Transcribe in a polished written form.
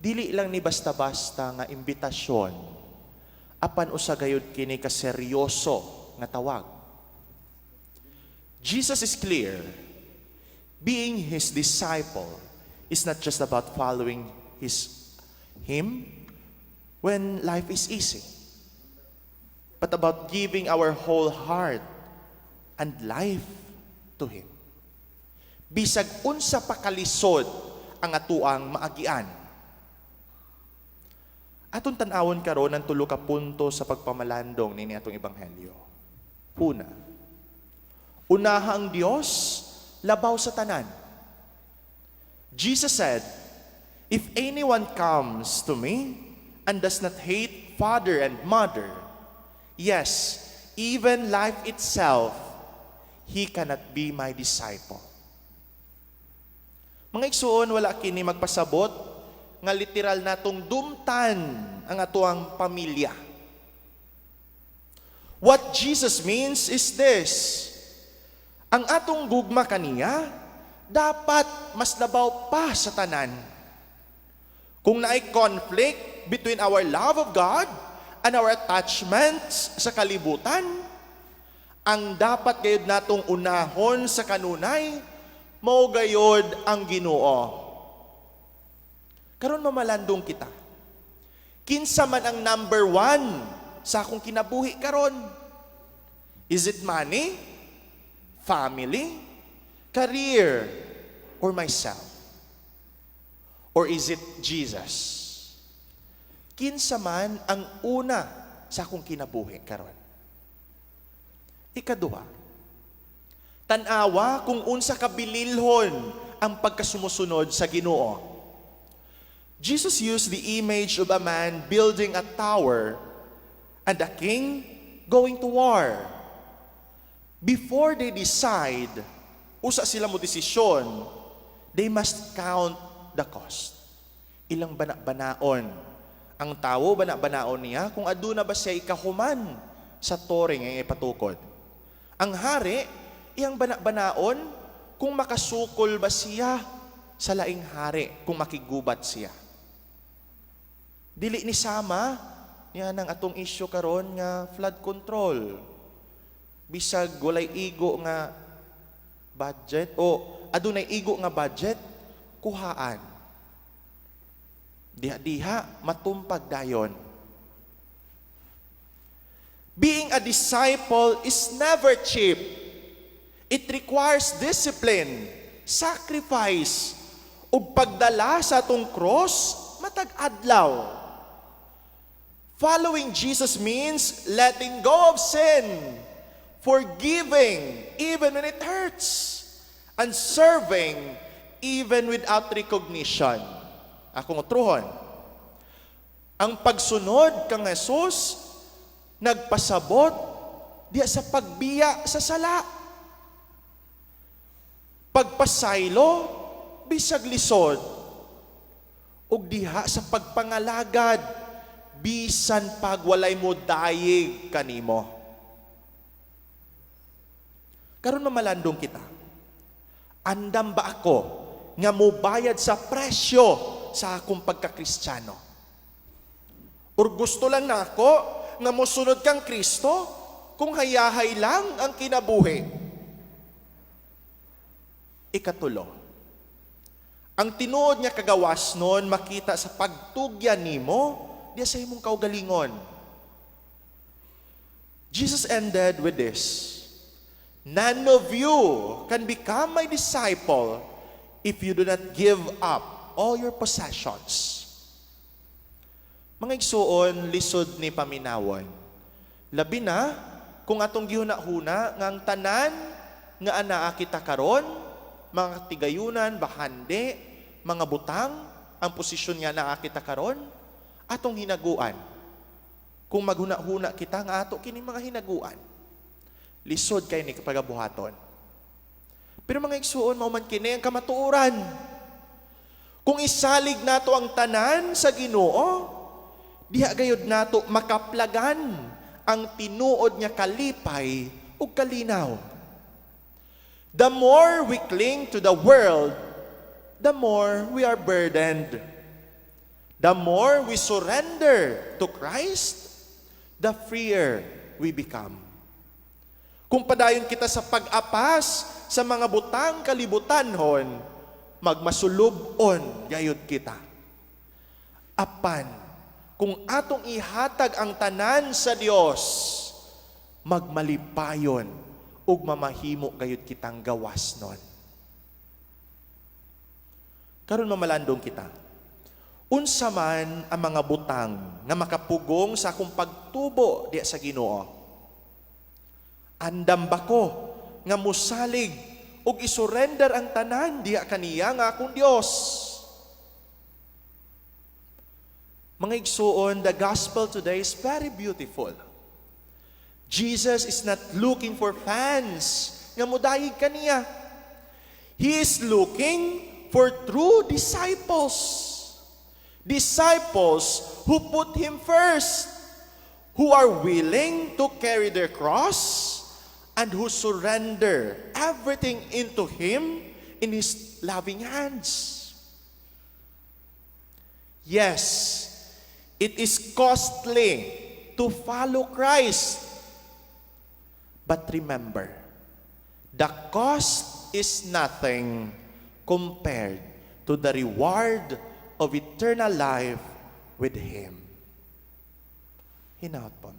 Dili lang ni basta-basta nga imbitasyon, apan usa gayud kini ka seryoso nga tawag. Jesus is clear. Being his disciple is not just about following him when life is easy, but about giving our whole heart and life to him, bisag unsa pa kalisod ang atuang maagian. Atong tan-awon karon ang tulo ka punto sa pagpamalandong nini atong ebanghelyo. Una, unaha ang Dios labaw sa tanan. Jesus said, "If anyone comes to me and does not hate father and mother, yes, even life itself, he cannot be my disciple." Mga igsuon, wala kini magpasabot nga literal natong dumtan ang atuang pamilya. What Jesus means is this: Ang atong gugma kaniya dapat mas labaw pa sa tanan. Kung naay conflict between our love of God and our attachments sa kalibutan, ang dapat gayud natong unahon sa kanunay, mao gayod ang Ginoo. Karon, mamalandong kita. Kinsa man ang number one sa akong kinabuhi karon? Is it money? Family? Career? Or myself? Or is it Jesus? Kinsa man ang una sa akong kinabuhi karon? Ikaduha, tan-awa kung unsa kabililhon ang pagkasumusunod sa Ginoo. Jesus used the image of a man building a tower and a king going to war. Before they decide, usa sila mo desisyon, they must count the cost. Ilang bana-banaon. Ang tawo, bana-banaon niya kung aduna ba siya ikahuman sa tore nga ipatukod. Ang hari, iyang bana-banaon kung makasukol ba siya sa laing hari kung makigubat siya. Dili ni sama niya nang atong isyu karon nga flood control. Bisag walay igo nga budget o adunay igo nga budget, kuhaan. Diha-diha matumpag dayon. Being a disciple is never cheap. It requires discipline, sacrifice, ug pagdala sa atong cross matag adlaw. Following Jesus means letting go of sin, forgiving even when it hurts, and serving even without recognition. Akong utruhon. Ang pagsunod kang Jesus nagpasabot diya sa pagbiya sa sala, pagpasaylo bisag lisod, ug diha sa pagpangalagad bisan pag walay mo dayig kanimo. Karon, mamalandong kita. Andam ba ako nga mobayad sa presyo sa akong pagkakristyano? Or gusto lang na ako nga mosunod kang Kristo kung hayahay lang ang kinabuhi? Ikatulo, ang tinuod nga kagawasnon makita sa pagtugyan nimo diya sa imong kaugalingon. Jesus ended with this: "None of you can become my disciple if you do not give up all your possessions." Mga igsuon, lisod ni paminawon. Labi na kung atong gihuna-huna nga ang tanan nga anaa kita karon, mga tigayunan, bahandi, mga butang, ang posisyon nga naa kita karon, atong hinaguan. Kung maghuna-huna kita nga ato kini mga hinaguan, lisod kay ni pagabuhaton. Pero, mga igsuon, mao man kini ang kamatuoran. Kung isalig nato ang tanan sa Ginoo, diha gayud nato makaplagan ang tinuod nga kalipay ug kalinaw. The more we cling to the world, the more we are burdened. The more we surrender to Christ, the freer we become. Kung padayon kita sa pag-apas sa mga butang kalibutanhon, magmasulub-on gayud kita. Apan, kung atong ihatag ang tanan sa Dios, magmalipayon ug mamahimo gayud kitang gawas nun. Karon, mamalandong kita. Unsa man ang mga butang nga makapugong sa akong pagtubo diya sa Ginoo? Andam ba ko nga musalig ug isurrender ang tanan diha kaniya nga akong Dios? Mga igsuon, the gospel today is very beautiful. Jesus is not looking for fans nga mudayig kaniya. He is looking for true disciples. Disciples who put Him first, who are willing to carry their cross, and who surrender everything into Him in His loving hands. Yes, it is costly to follow Christ. But remember, the cost is nothing compared to the reward of eternal life with Him. Hinaot po.